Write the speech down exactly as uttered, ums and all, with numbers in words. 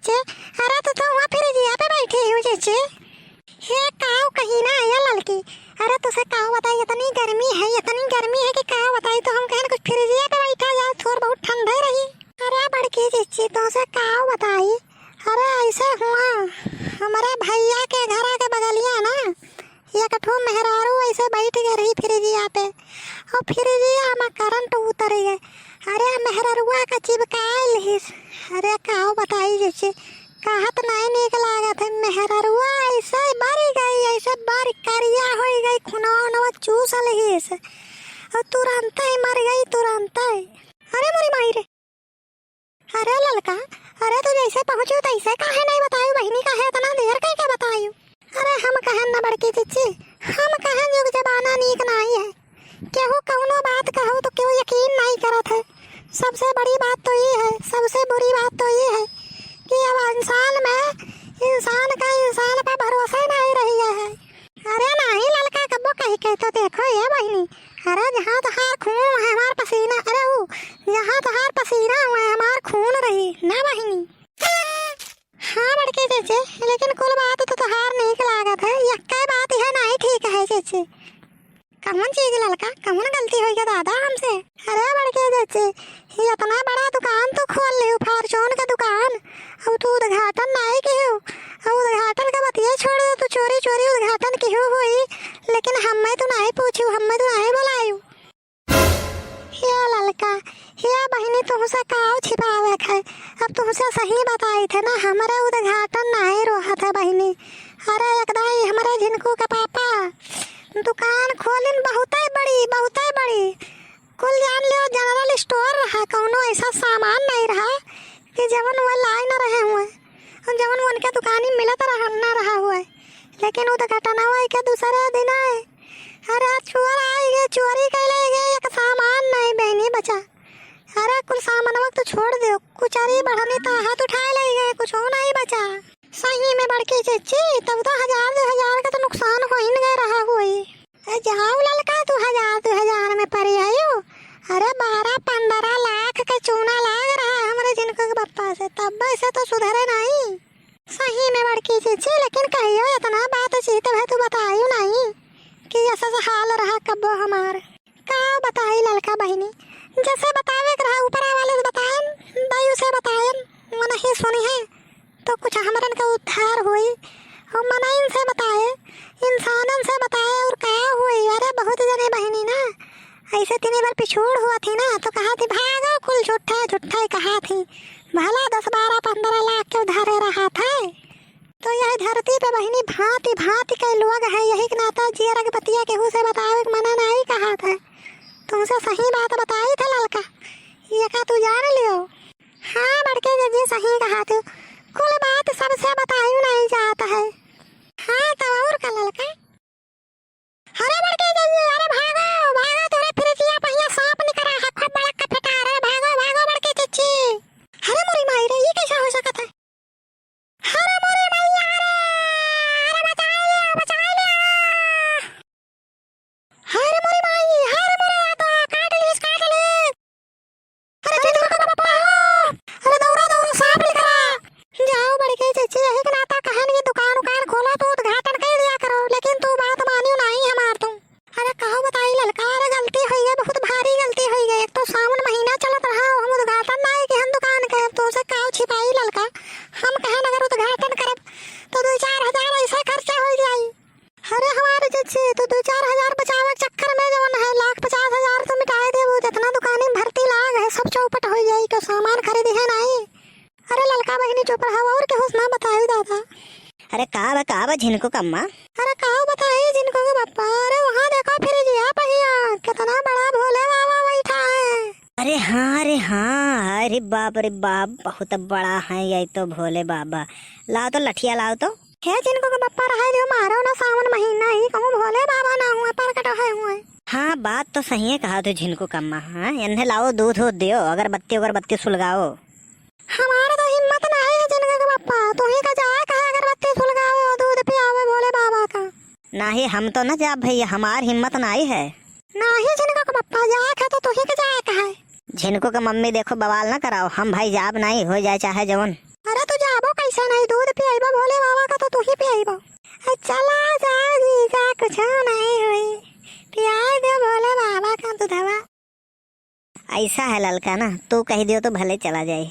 चेचे, अरे तू तो हुआँ फ्रिजिया पे बैठी हू चेचे। हे काव कही ना ये ललकी, अरे तुसे काव बताई, इतनी गर्मी है, इतनी गर्मी है कि काव बताई। तो हम कहेन कुछ फ्रिजिया पे बैठा जाए, थोर बहुत ठंडे रही। अरे बड़की चेचे, तुसे काव बताई, अरे ऐसे हुआ, हमरे भइया के घरा के बगलिया ना, एक ठो मेहरारू ऐसे बैठ गए रही फ्रिजिया पे, और फ्रिजिया में करंट उतर गए। अरे मेहररुआ का चिपकाए लिहिस। अरे काव बताई चेचे, कहत नाई नीक लागत है। मेहररुआ ऐसे बरी गई, ऐसे बरी करिया होइ गई, खुनवा उनवा चूस लिहिस, और तुरंते मर गई, तुरंते। अरे मोरी माई रे, अरे ललका, अरे तू जैसे पहुँचू तैसे काहे नहीं बतायू बहिनी, काहे इतना देर कइके बतायू? अरे हम कहेन न बड़की चेचे, हम कहेन युग जमाना नीक नाई है। केहू कउनो बात कहू तो केहू यकीन नाई करत है। सबसे बड़ी बात तो ये है, सबसे बुरी बात तो ये है कि अब इंसान में, इंसान का इंसान पर भरोसा ही नाई रह गया है। अरे नाहीं ललका, कब्बो कहि के तो देखो ये बहिनी। अरे जहाँ तोहार खून है हमार पसीना, अरे ऊ, जहाँ तोहार पसीना हुए हमार खून रही ना बहिनी। हाँ बड़की चेचे, लेकिन कुल बात तो तोहार नीक लागत है, यक्के बात यह नाहीं ठीक है चेचे। कवन चीज ललका, कवन गलती होइ गया दादा हमसे? अरे बड़की चेचे, ये इतना बड़ा दुकान तू खोल लिहू, फार्चून के दुकान, अब तू उद्घाटन नाई किहू, अब उद्घाटन के बतिये छोड़ दे, तू चोरी चोरी उद्घाटन किहू होई, लेकिन हम्मे तू नाई पूछू, हम्मे तू नाई बुलायू। हे ललका, हे बहिनी, तुहसे काव छिपावे के है, अब तुहसे सही बताइत है ना, हमरे उद्घाटन नाई रोहत है बहिनी। अरे एक दाई हमरे झिनकू के पापा दुकान खोलिन, बहुते बड़ी, बहुते बड़ी, कुल जान लियो, जनरल स्टोर रहा, कउनो ऐसा सामान नाई रहा कि जवन वो लाए न रहे हुए, और जवन उनके दुकानी मिलत रहा, न रहा हुए। लेकिन उद्घाटनवा के दूसरे दिन आए, अरे चोर आए गए, चोरी कैले गए, एक सामान नाई बहिनी बचा। अरे कुल सामानवा तो छोड़ दो, कुचरी बढ़नी ता हाथ उठाए ले गए, कुछ नाई बचा। सही में बड़की चेचे, तब तो हजार दो हजार का तो नुकसान होइन गए रहा हुई। ए, जाओ ललका, तू हजार दो हजार में परि आयो। अरे बारह पन्द्रह लाख के चूना लाग रहा हमरे झिनकू के बप्पा से, तब से तो सुधरे नाई। सही में बड़की चेचे, लेकिन कहियो इतना बात चीत है तू बतायू नाई कि ऐसा से हाल रहा कब्बो हमार। का बताई ललका बहिनी, जैसे बतावे के रहा ऊपरा वाले से बताएन, दायू से बताएन, मनही सुनी है। तो कुछ हमरन का उद्धार होई। और मनइन से बताए, इंसानन से बताए और का होई? अरे बहुत जने बहिनी ना ऐसे तीनी बार पिछोड़ हुआ थी ना, तो कहा थी भागो कुल झूठा झूठा ही कहा थी। भला दस बारह पन्द्रह लाख के उधारे रहा था। तो यह धरती पे बहिनी भांति भांति के लोग हैं, यही के नाता जियर के बतिया केहू से बतावे के मना नाई कहा था। तुमसे सही बात बताई था ललका, ये का तू जान लियो। हाँ बड़के जज्जी, सही कहा तू, कुल बात सबसे बतायू नाई जात है। हाँ तो और का ललका? अरे बड़के जज्जी, अरे भागो, भागो, तोरे फ्रिजिया पहिया सांप निकरा है, खूब बड़ा कफेटा, अरे भागो, भागो बड़के चच्ची। अरे मोरी माई रे, ये कैसा हो सकत है? अरे मोरी मैया रे, अरे बचाए ले, बचाए ले। हाय रे मोरी माई, हाय रे मोरे दादा, काट लीस, काट लीस। अरे झिनकू के बप्पा हो, अरे दौड़ा, दौड़ा, सांप निकरा। जाओ बड़के चच्ची, यही के नाता कहन की दुकान उकान खोलो तो उद्घाटन कर दिया करो, लेकिन तू बात मानियो नाई हमार तुम। अरे काव बताई ललका, अरे गलती होई गई, बहुत भारी गलती होई गई। एक तो सावन महीना चलत रहा, हम उद्घाटन नाई किहन दुकान के, अब तुमसे काव छिपाई ललका। हम कहन अगर उद्घाटन करब तो दो चार हजार ऐसे खर्चा हो जाई। अरे हमारे चच्ची, तू दो चार हजार बचावे के चक्कर में जवन है, लाख पचास हजार तो मिटाए देबू, जितना दुकानी में भर्ती लाग है, सब चौपट हो जाई, तो सामान खरीदी है नाई। अरे ललका बहिनी चुप रहा, और केहू से ना बताई दादा। अरे का बा, का बा झिनकू कम्मा? अरे का बताई झिनकू के बप्पा, अरे वहाँ देखो फ्रिजिया पहिया, कितना बड़ा भोले बाबा बैठा है। अरे हाँ, अरे हाँ, अरे बाप रे बाप, बहुत बड़ा है ये तो भोले बाबा। लाओ तो लठिया लाओ तो। हे झिनकू के बप्पा रहे दियो, मारो ना, सावन महीना ही कहूँ भोले बाबा ना हुए, प्रकट है हुए। हाँ, बात तो सही है कहा तू झिनकू कम्मा। हाँ, इन्हें लाओ, दूध हो दियो, अगरबत्ती उगरबत्ती सुलगाओ। हमार तो हिम्मत नाहीं है झिनकू के बप्पा, तुही का जाए कहे अगरबत्ती सुलगावे और दूध पियावे भोले बाबा का। नाहीं, हम तो न जाब भैया, हमार हिम्मत नाहीं है। नाहीं झिनकू के बप्पा, जाए कहे तो तुही का जाए कहे। झिनकू के मम्मी देखो, बवाल न कराओ, हम भाई जाब नाहीं, हो जाए चाहे जवन। अरे तू जाबो अच्छा, नहीं दूध पियाइबो भोले बाबा का, तो तू ही पियाइबो। अरे चला जा जीजा, कुछ नहीं हुई, पियाई दे भोले बाबा का दूधवा। ऐसा है ललका ना, तू कह दियो तो भले चला जाए।